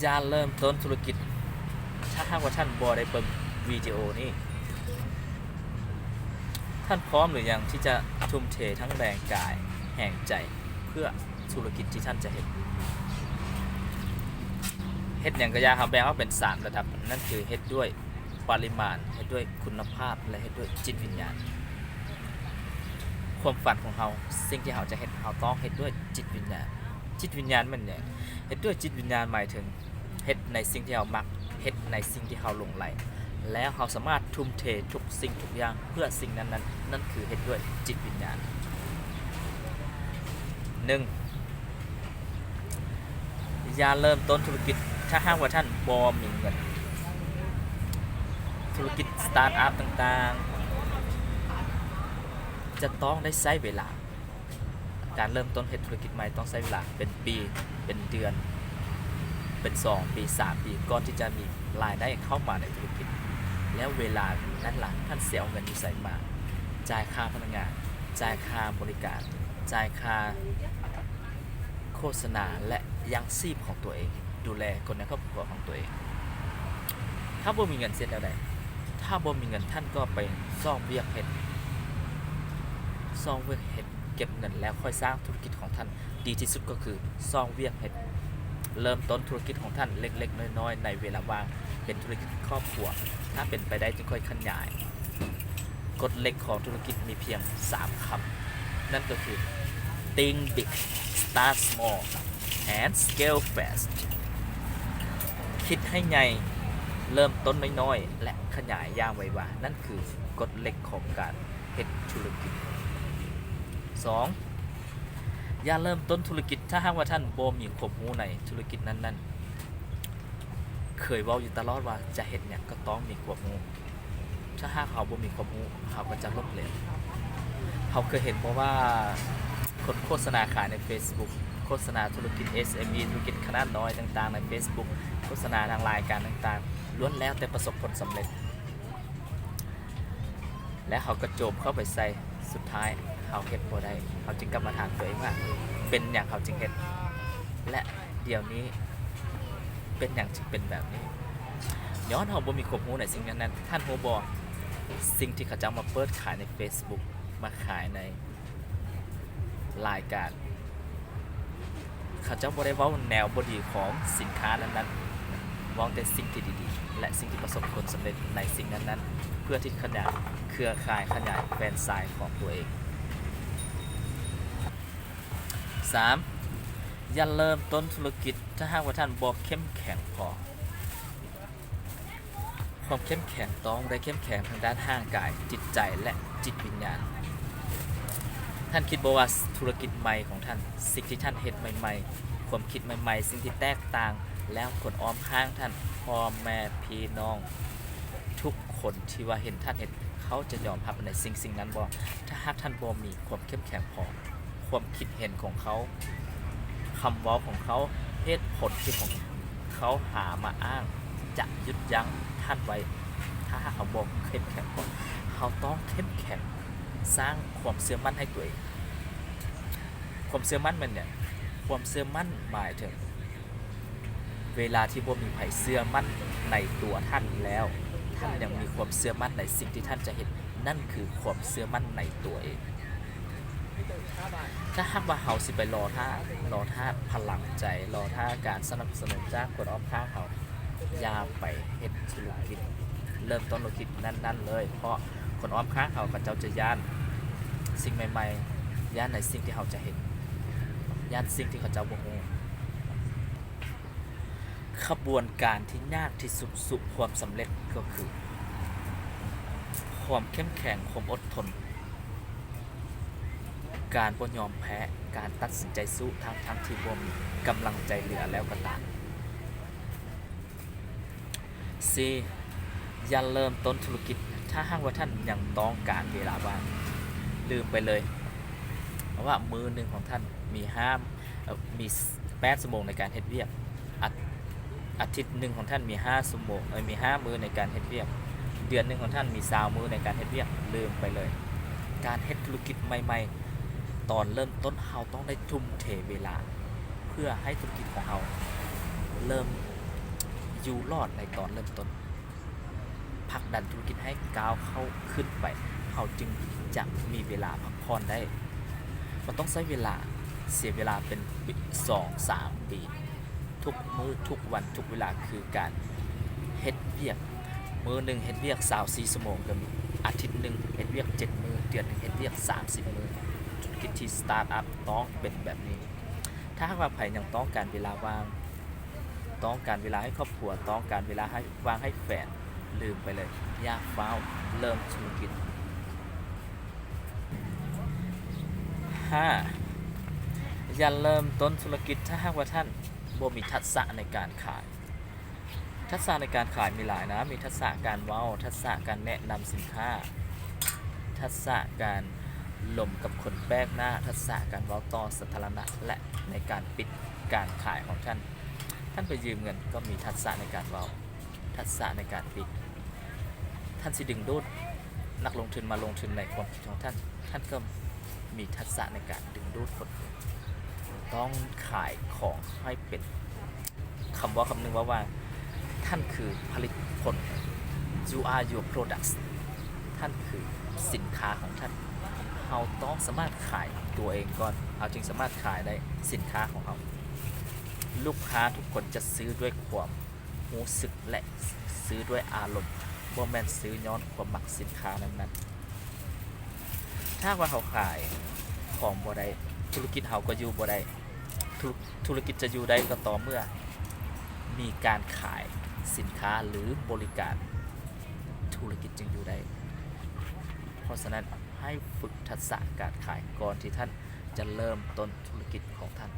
ຢ່າເລີ່ມຕົ້ນທຸລະກິດ ຖ້າຫາກວ່າທ່ານບໍ່ໄດ້ເບິ່ງວິດີໂອນີ້. ທ່ານພ້ອມຫຼືຍັງທີ່ຈະທຸ່ມເທທັງແຮງກາຍແຮງໃຈ ເພື່ອທຸລະກິດທີ່ທ່ານຈະເຮັດ? ເຮັດຫຍັງກໍຢ່າ, ເຮົາແບ່ງອອກເປັນສາມລະດັບ, ນັ້ນຄືເຮັດດ້ວຍປະລິມານ, ເຮັດດ້ວຍຄຸນນະພາບ ແລະ ເຮັດດ້ວຍຈິດວິນຍານ. ຄວາມຝັນຂອງເຮົາ, ສິ່ງທີ່ເຮົາຈະເຮັດ, ເຮົາຕ້ອງເຮັດດ້ວຍຈິດວິນຍານ. ຈິດວິນຍານແມ່ນຫຍັງ? ເຮັດດ້ວຍຈິດວິນຍານໝາຍເຖິງ ເຮັດໃນສິ່ງທີ່ເຮົາມັກ, ເຮັດໃນສິ່ງທີ່ເຮົາຫຼົງໄຫຼ, ແລ້ວເຮົາສາມາດທຸ່ມເທທຸກສິ່ງທຸກຢ່າງເພື່ອສິ່ງນັ້ນໆ, ນັ້ນຄືເຮັດດ້ວຍຈິດວິນຍານ. ໜຶ່ງ, ຢ່າເລີ່ມຕົ້ນທຸລະກິດ ຖ້າຫາກວ່າທ່ານບໍ່ມີເງິນ. ທຸລະກິດສະຕາດອັບຕ່າງໆ ຈະຕ້ອງໄດ້ໃຊ້ເວລາ. ການເລີ່ມຕົ້ນເຮັດທຸລະກິດໃໝ່ຕ້ອງໃຊ້ເວລາເປັນປີ, ເປັນເດືອນ, ເປັນສອງປີ, ສາມປີ ກ່ອນທີ່ຈະມີລາຍໄດ້ເຂົ້າມາໃນທຸລະກິດ. ແລ້ວເວລານັ້ນລະ ທ່ານຊິເອົາເງິນຢູ່ໃສມາ? ຈ່າຍຄ່າພະນັກງານ, ຈ່າຍຄ່າບໍລິການ, ຈ່າຍຄ່າໂຄສະນາ ແລະ ຍັງຊີບຂອງຕົວເອງ, ດູແລຄົນໃນຄອບຄົວຂອງຕົວເອງ. ຖ້າບໍ່ມີເງິນເຮັດແນວໃດ? ຖ້າບໍ່ມີເງິນ ທ່ານກໍໄປຊອກວຽກເຮັດ, ຊອກວຽກເຮັດ ເກັບເງິນແລ້ວຄ່ອຍສ້າງທຸລະກິດຂອງທ່ານ. ດີທີ່ສຸດກໍຄືຊອກວຽກເຮັດ, ເລີ່ມຕົ້ນທຸລະກິດຂອງທ່ານເລັກໆນ້ອຍໆໃນເວລາວ່າງ, ເປັນທຸລະກິດຄອບຄົວ, ຖ້າເປັນໄປໄດ້ຈຶ່ງຄ່ອຍຂະຫຍາຍ. ກົດເຫຼັກຂອງທຸລະກິດມີພຽງສາມຄຳ, ນັ້ນກໍຄື Think big, start small and scale fast. ຄິດໃຫ້ໃຫຍ່, ເລີ່ມຕົ້ນນ້ອຍໆ ແລະ ຂະຫຍາຍຢ່າງໄວວາ. ນັ້ນຄືກົດເຫຼັກຂອງການ ເຮັດທຸລະກິດ. ສອງ, ຢ່າເລີ່ມຕົ້ນທຸລະກິດ ຖ້າຫາກວ່າທ່ານບໍ່ມີຄວາມຮູ້ໃນທຸລະກິດນັ້ນໆ. ເຄີຍເວົ້າຢູ່ຕະຫຼອດວ່າ ຈະເຮັດຫຍັງກໍຕ້ອງມີຄວາມຮູ້. ຖ້າຫາກເຮົາບໍ່ມີຄວາມຮູ້, ເຮົາກໍຈະລົ້ມເຫຼວ. ເຮົາເຄີຍເຫັນບໍ່ວ່າ ຄົນໂຄສະນາຂາຍໃນເຟສບຸກ, ໂຄສະນາທຸລະກິດເອສເອັມອີ, ທຸລະກິດຂະໜາດນ້ອຍຕ່າງໆໃນເຟສບຸກ, ໂຄສະນາທາງລາຍການຕ່າງໆ, ລ້ວນແລ້ວແຕ່ປະສົບຜົນສຳເລັດ. ແລະ ເຮົາກໍໂຈມເຂົ້າໄປໃສ່, ສຸດທ້າຍເຮົາເຮັດບໍ່ໄດ້. ເຮົາຈຶ່ງກັບມາຖາມຕົວເອງວ່າ ເປັນຫຍັງເຮົາຈຶ່ງເຮັດ ແລະ ດຽວນີ້ເປັນຫຍັງຈຶ່ງເປັນແບບນີ້? ຍ້ອນເຮົາບໍ່ມີຄວາມຮູ້ໃນສິ່ງນັ້ນໆ. ທ່ານຮູ້ບໍ່? ສິ່ງທີ່ເຂົາເຈົ້າມາເປີດຂາຍໃນເຟສບຸກ, ມາຂາຍໃນ ລາຍການ. ເຂົາເຈົ້າບໍ່ໄດ້ເວົ້າແນວບໍ່ດີຂອງສິນຄ້ານັ້ນໆ, ເວົ້າແຕ່ສິ່ງທີ່ດີໆ ແລະ ສິ່ງທີ່ປະສົບຜົນສຳເລັດໃນສິ່ງນັ້ນໆ ເພື່ອທີ່ຂະຫຍາຍເຄືອຂ່າຍ, ຂະຫຍາຍແຟຣນໄຊຂອງຕົວເອງ. ສາມ, ຢ່າເລີ່ມຕົ້ນທຸລະກິດ ຖ້າຫາກວ່າທ່ານບໍ່ເຂັ້ມແຂງພໍ. ຄວາມເຂັ້ມແຂງຕ້ອງໄດ້ເຂັ້ມແຂງທາງດ້ານຮ່າງກາຍ, ຈິດໃຈ ແລະ ຈິດວິນຍານ. ທ່ານຄິດບໍ່ວ່າທຸລະກິດໃໝ່ຂອງທ່ານ, ສິ່ງທີ່ທ່ານເຮັດໃໝ່ໆ, ຄວາມຄິດໃໝ່ໆ, ສິ່ງທີ່ແຕກຕ່າງ, ແລ້ວຄົນອ້ອມຂ້າງທ່ານ, ພໍ່ແມ່ພີ່ນ້ອງ, ທຸກຄົນທີ່ວ່າເຫັນທ່ານເຮັດ, ເຂົາຈະຍອມຮັບໃນສິ່ງໆນັ້ນບໍ່? ຖ້າຫາກທ່ານບໍ່ມີຄວາມເຂັ້ມແຂງພໍ, ຄວາມຄິດເຫັນຂອງເຂົາ, ຄຳເວົ້າຂອງເຂົາ, ເຫດຜົນທີ່ຂອງເຂົາຫາມາອ້າງຈະຢຸດຢັ້ງທ່ານໄວ້. ຖ້າຫາກເຮົາບໍ່ເຂັ້ມແຂງພໍ, ເຮົາຕ້ອງເຂັ້ມແຂງ, ສ້າງຄວາມເຊື່ອໝັ້ນໃຫ້ຕົວເອງ. ຄວາມເຊື່ອໝັ້ນແມ່ນຫຍັງ? ຄວາມເຊື່ອໝັ້ນໝາຍເຖິງ ເວລາທີ່ບໍ່ມີໃຜເຊື່ອໝັ້ນໃນຕົວທ່ານແລ້ວ, ທ່ານຍັງມີຄວາມເຊື່ອໝັ້ນໃນສິ່ງທີ່ທ່ານຈະເຮັດ, ນັ້ນຄືຄວາມເຊື່ອໝັ້ນໃນຕົວເອງ. ຖ້າຫາກວ່າເຮົາຊິໄປລໍຖ້າ, ລໍຖ້າພະລັງໃຈ, ລໍຖ້າການສະໜັບສະໜູນຈາກຄົນອ້ອມຂ້າງເຮົາ, ຢ່າໄປເຮັດທຸລະກິດ, ເລີ່ມຕົ້ນທຸລະກິດນັ້ນໆເລີຍ, ເພາະຄົນອ້ອມຂ້າງເຮົາ ເຂົາເຈົ້າຈະຢ້ານສິ່ງໃໝ່ໆ, ຢ້ານໃນສິ່ງທີ່ເຮົາຈະເຮັດ, ຢ້ານສິ່ງທີ່ເຂົາເຈົ້າບໍ່ຮູ້. ຂະບວນການທີ່ຍາກທີ່ສຸດສູ່ຄວາມສຳເລັດກໍຄື ຄວາມເຂັ້ມແຂງ, ຄວາມອົດທົນ, ການບໍ່ຍອມແພ້, ການຕັດສິນໃຈສູ້ທັງໆທີ່ບໍ່ມີກຳລັງໃຈເຫຼືອແລ້ວກໍຕາມ. ສີ່, ຢ່າເລີ່ມຕົ້ນທຸລະກິດ ຖ້າຫາກວ່າທ່ານຍັງຕ້ອງການເວລາວ່າງ. ລືມໄປເລີຍວ່າມື້ໜຶ່ງຂອງທ່ານມີຫ້າ ເອີ ມີແປດຊົ່ວໂມງໃນການເຮັດວຽກ. ອາ ອາທິດໜຶ່ງຂອງທ່ານມີຫ້າຊົ່ວໂມງ, ເອີ ມີຫ້າມື້ໃນການເຮັດວຽກ. ເດືອນໜຶ່ງຂອງທ່ານມີຊາວມື້ໃນການເຮັດວຽກ. ລືມໄປເລີຍ. ການເຮັດທຸລະກິດໃໝ່ໆ, ຕອນເລີ່ມຕົ້ນເຮົາຕ້ອງໄດ້ທຸ່ມເທເວລາ ເພື່ອໃຫ້ທຸລະກິດຂອງເຮົາເລີ່ມ ຢູ່ລອດໃນຕອນເລີ່ມຕົ້ນ, ຜັກດັນທຸລະກິດໃຫ້ກ້າວເຂົ້າຂຶ້ນໄປ, ເຮົາຈຶ່ງຈະມີເວລາພັກຜ່ອນໄດ້. ມັນຕ້ອງໃຊ້ເວລາ, ເສຍເວລາເປັນປີ ສອງສາມປີ, ທຸກມື້ທຸກວັນທຸກເວລາຄືການເຮັດວຽກ. ມື້ໜຶ່ງເຮັດວຽກຊາວສີ່ຊົ່ວໂມງກໍມີ, ອາທິດໜຶ່ງເຮັດວຽກເຈັດມື້, ເດືອນໜຶ່ງເຮັດວຽກສາມສິບມື້. ທຸລະກິດທີ່ສະຕາດອັບຕ້ອງເປັນແບບນີ້. ຖ້າຫາກວ່າໃຜຍັງຕ້ອງການເວລາວ່າງ, ຕ້ອງການເວລາໃຫ້ຄອບຄົວ, ຕ້ອງການເວລາໃຫ້ ວ່າງໃຫ້ແຟນ, ລືມໄປເລີຍ, ຢ່າຟ້າວເລີ່ມທຸລະກິດ. ຫ້າ, ຢ່າເລີ່ມຕົ້ນທຸລະກິດຖ້າຫາກວ່າທ່ານບໍ່ມີທັກສະໃນການຂາຍ. ທັກສະໃນການຂາຍມີຫຼາຍນະ, ມີທັກສະການເວົ້າ, ທັກສະການແນະນຳສິນຄ້າ, ທັກສະການລົມກັບຄົນແປກໜ້າ, ທັກສະການເວົ້າຕໍ່ສາທາລະນະ ແລະ ໃນການປິດການຂາຍຂອງທ່ານ. ທ່ານໄປຢືມເງິນກໍມີທັກສະໃນການເວົ້າ, ທັກສະໃນການປິດ. ທ່ານຊິດຶງດູດນັກລົງທຶນມາລົງທຶນໃນຄວາມຄິດຂອງທ່ານ, ທ່ານກໍມີທັກສະໃນການດຶງດູດຄົນອື່ນ. ຕ້ອງຂາຍຂອງໃຫ້ເປັນ ຄຳເວົ້າຄຳໜຶ່ງເວົ້າວ່າ ທ່ານຄືຜະລິດຜົນ, You are your products. ທ່ານຄືສິນຄ້າຂອງທ່ານ. ເຮົາຕ້ອງສາມາດຂາຍຕົວເອງກ່ອນ, ເຮົາຈຶ່ງສາມາດຂາຍໄດ້ສິນຄ້າຂອງເຮົາ. ລູກຄ້າທຸກຄົນຈະຊື້ດ້ວຍຄວາມຮູ້ສຶກ ແລະ ຊື້ດ້ວຍອາລົມ, ບໍ່ແມ່ນຊື້ຍ້ອນຄວາມມັກສິນຄ້ານັ້ນໆ. ຖ້າຫາກວ່າເຮົາຂາຍຂອງບໍ່ໄດ້, ທຸລະກິດເຮົາກໍຢູ່ບໍ່ໄດ້. ທຸ ທຸລະກິດຈະຢູ່ໄດ້ກໍຕໍ່ເມື່ອມີການຂາຍສິນຄ້າ ຫຼື ບໍລິການ, ທຸລະກິດຈຶ່ງຢູ່ໄດ້. ເພາະສະນັ້ນ, ໃຫ້ຝຶກທັກສະການຂາຍກ່ອນທີ່ທ່ານຈະເລີ່ມຕົ້ນທຸລະກິດຂອງທ່ານ.